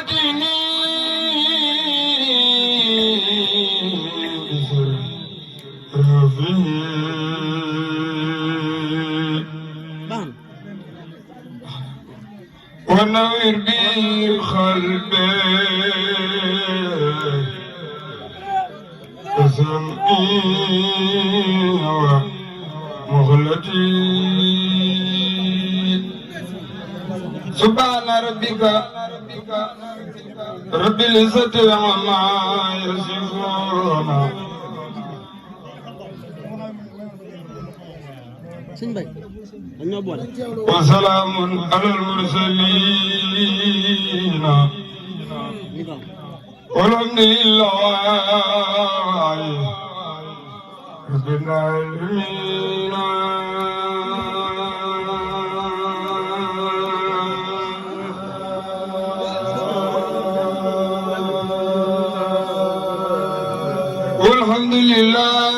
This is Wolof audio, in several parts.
ديني ونوير بي قلبي وسمعي ومغلتي سبحان ربك رب العزة عما يصفون وسلام على المرسلين والحمد لله رب العالمين والحمد لله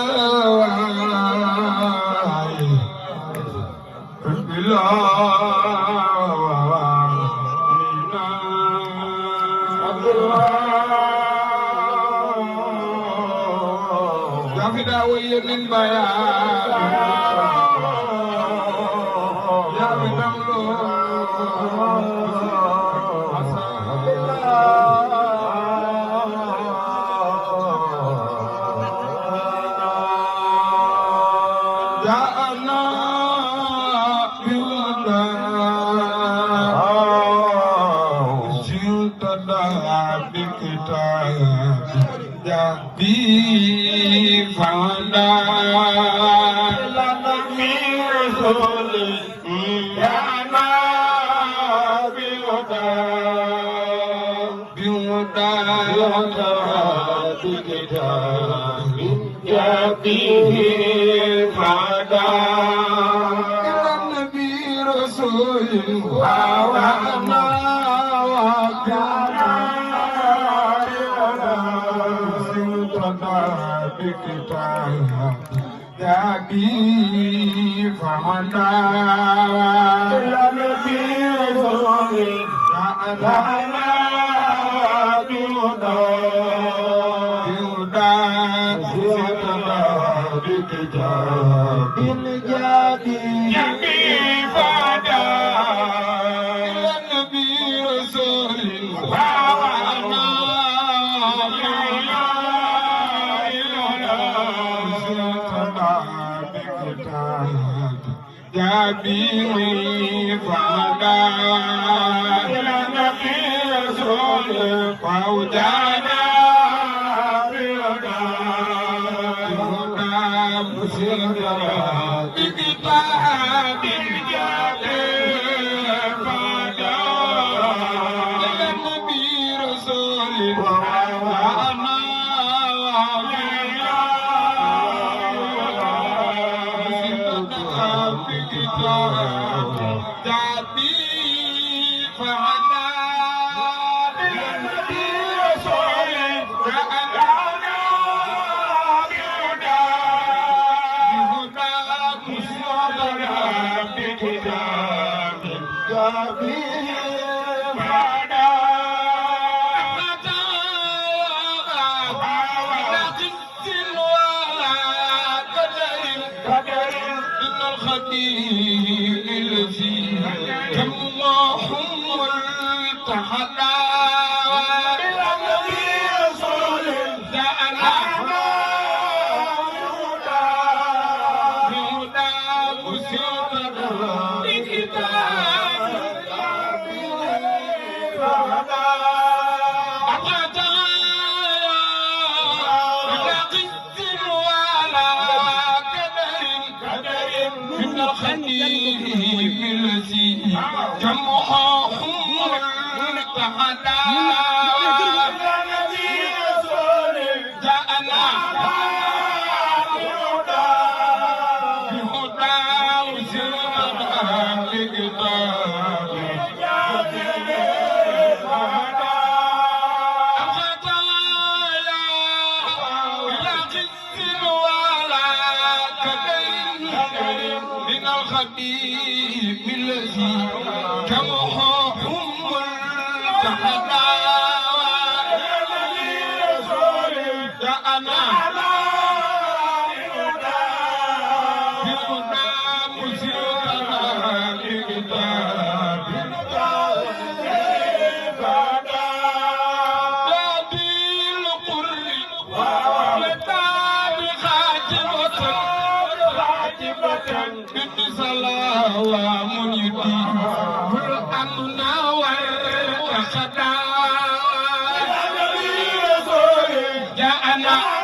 رب العالمين يا فداوي للبيان يا بدملو الخبيب الذي جمعهم التحدى والأمن والخدا جاءنا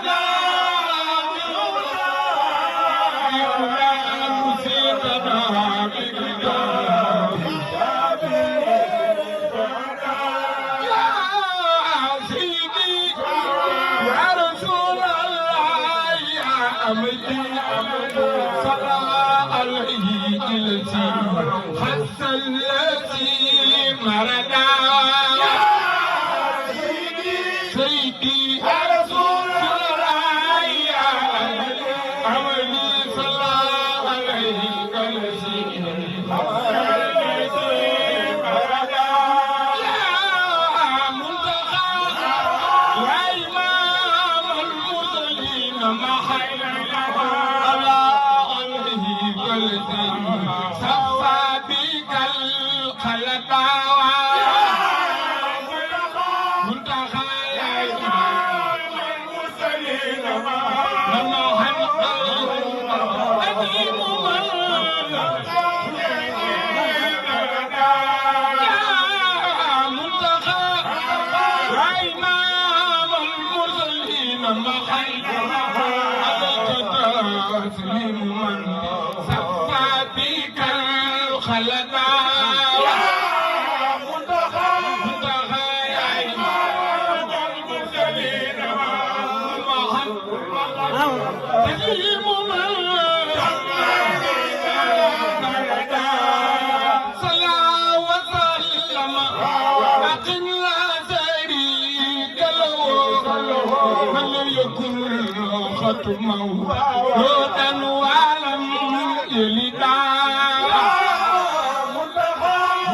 موتا ولم يلد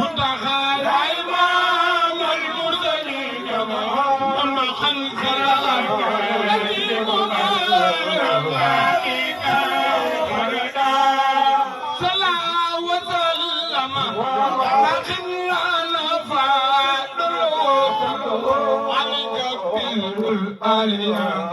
منتهى الإمام المرسلين أما خنزر صلى وسلم لكن أنا فادل عليك بالآلية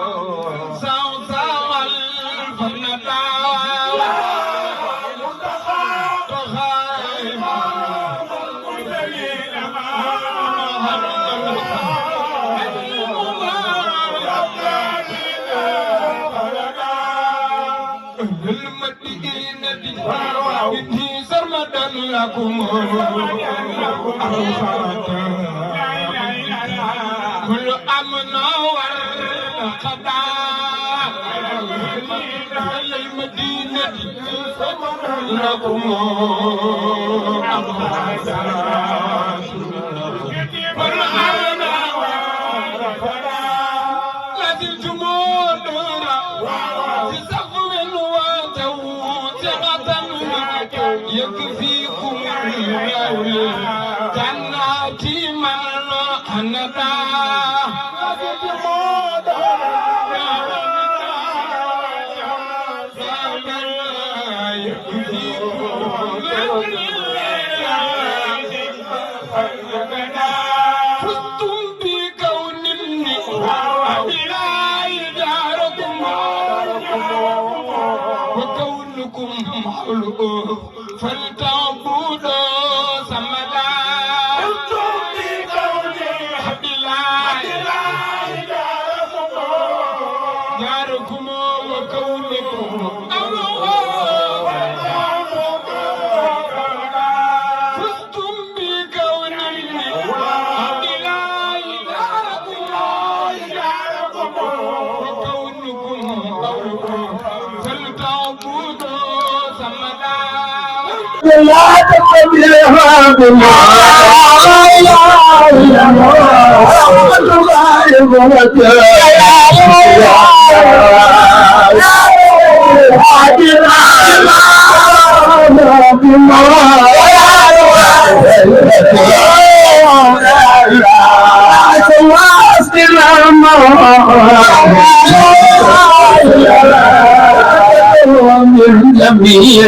لكم كل أمن والقضاء المدينة لكم كل أمن لازلتم في سفر وتوسعة يكفيكم جنات من حنتا فزتم بكون الإله داركم وكونكم حلو فلتعبدوا سمدا داركم وكونكم فزتم بكون الإله داركم وكونكم فلتعبدوا سمدا لا تقبلها بما لا من جميع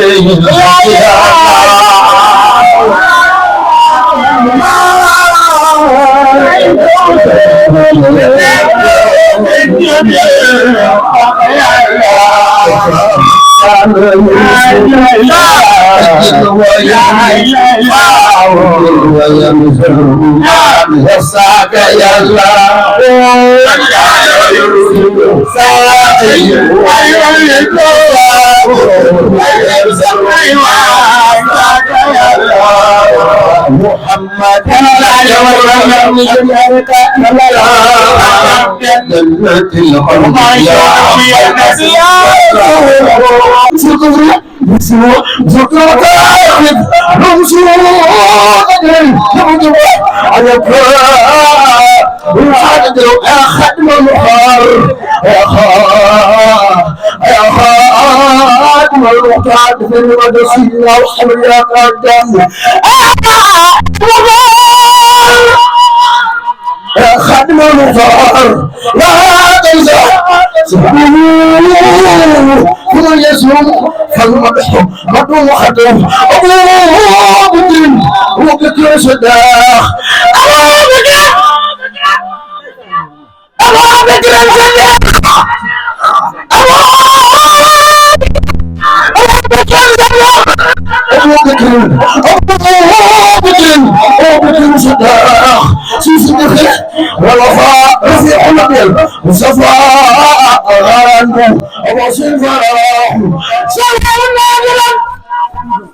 ويسعك يا الله محمد يا ختم المحار يا خاتم المحتاج في المدرسين والحمل يا قدام يا خاتم المحتار لا تنسى كل يسوع فالمدح مدعو خدم أبو بكر صداق أبو بكر صداق أبو بكر صداق سيدي والوفاء رفيع النبيل مصطفى غانم أبو سلفى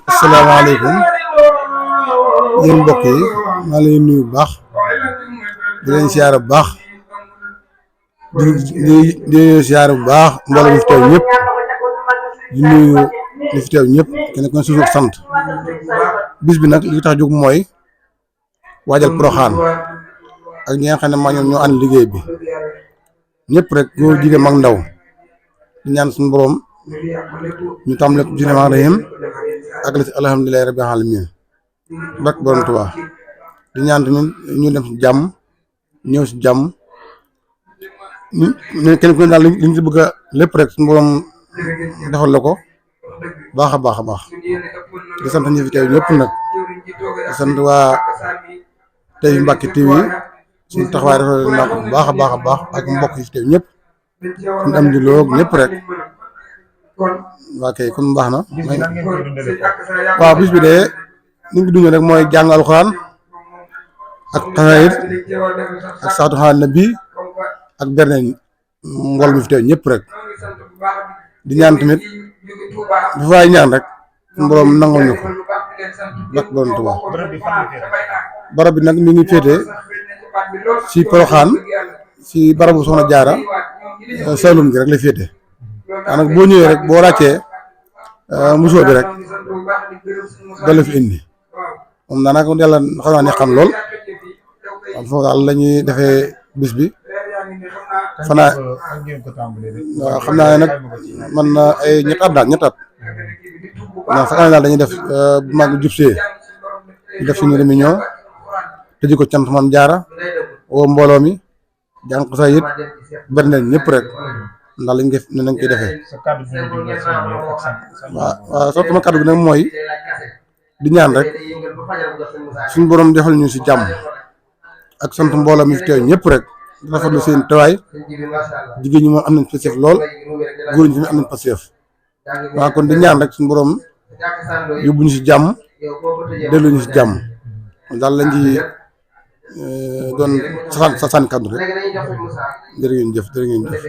asalaamaaleykum yéen mbokk yi maa ngi leen nuyu bu baax di leen siyaare bu baax di siyaare bu baax mbooloo mi fi teew ñëpp di nuyu ñi fi teew ñëpp kenn ku ne suuf sant bis bi nag li tax jóg mooy waajal Porokhane ak ñi nga xam ne maa ñoo ànd liggéey bi ñëpp rek góor jigéen mag ndaw di ñaan suñu borom ñu tàmbale ko bismillaahi rahmaani rahiim ak la ci alhamdulillahi rabbil alamin bak borom Tuubaa di ñaan tamit ñu dem ci jàmm ñëw ci jàmm ñu kenn ku ne daal li ñu ci bëgg a lépp rek suñu borom defal la ko baax a baax a baax di sant ñi fi teew ñëpp nag di sant waa tey Mbacke TV suñu taxawaay rafetlu naa ko bu baax a baax a baax ak mbokk yi fi teew ñëpp suñu am di loog ñëpp rek waa kay kon baax na waaw bis bi de ni ngi dundee rek mooy jàng alxuraan ak xasaayid ak saatu xaal nabi ak berneen ngol mi fi teew ñëpp rek di ñaan tamit bu faay ñaan rek borom nangul ñu ko bak borom Tuubaa barab bi nag mi ngi féete ci Porokhane ci barabu Soxna Jaara Saalum gi rek la féete nag boo ñëwee rek boo ràccee musoo bi rek dala fi indi moom daanaka yàlla xam naa ne xam lool foofu daal la ñuy defee bis bi fanaa waaw xam naa ne nag man na ay ñett at daal ñett at ndax fanaa daal dañuy def bu mag jub see ñu def suñu réunion tëji ko cant man jaara woo mbooloo mi jàng xasaayid berneel ñëpp rek ndax lañ def ne nañ koy defee waaw soo sama kàddu gi nag mooy di ñaan rek suñu borom defal ñu si jàmm ak sant mbooloo mi fi teew ñëpp rek rafetlu seen teewaay jigéen ñi moom am nañ passeef lool góor ñi tamit am nañ passeef waaw kon di ñaan rek suñu borom yóbbu ñu si jàmm dellu ñu si jàmm daal lañ ci doon sa sànni kàddu rek jërë ngeen jëf.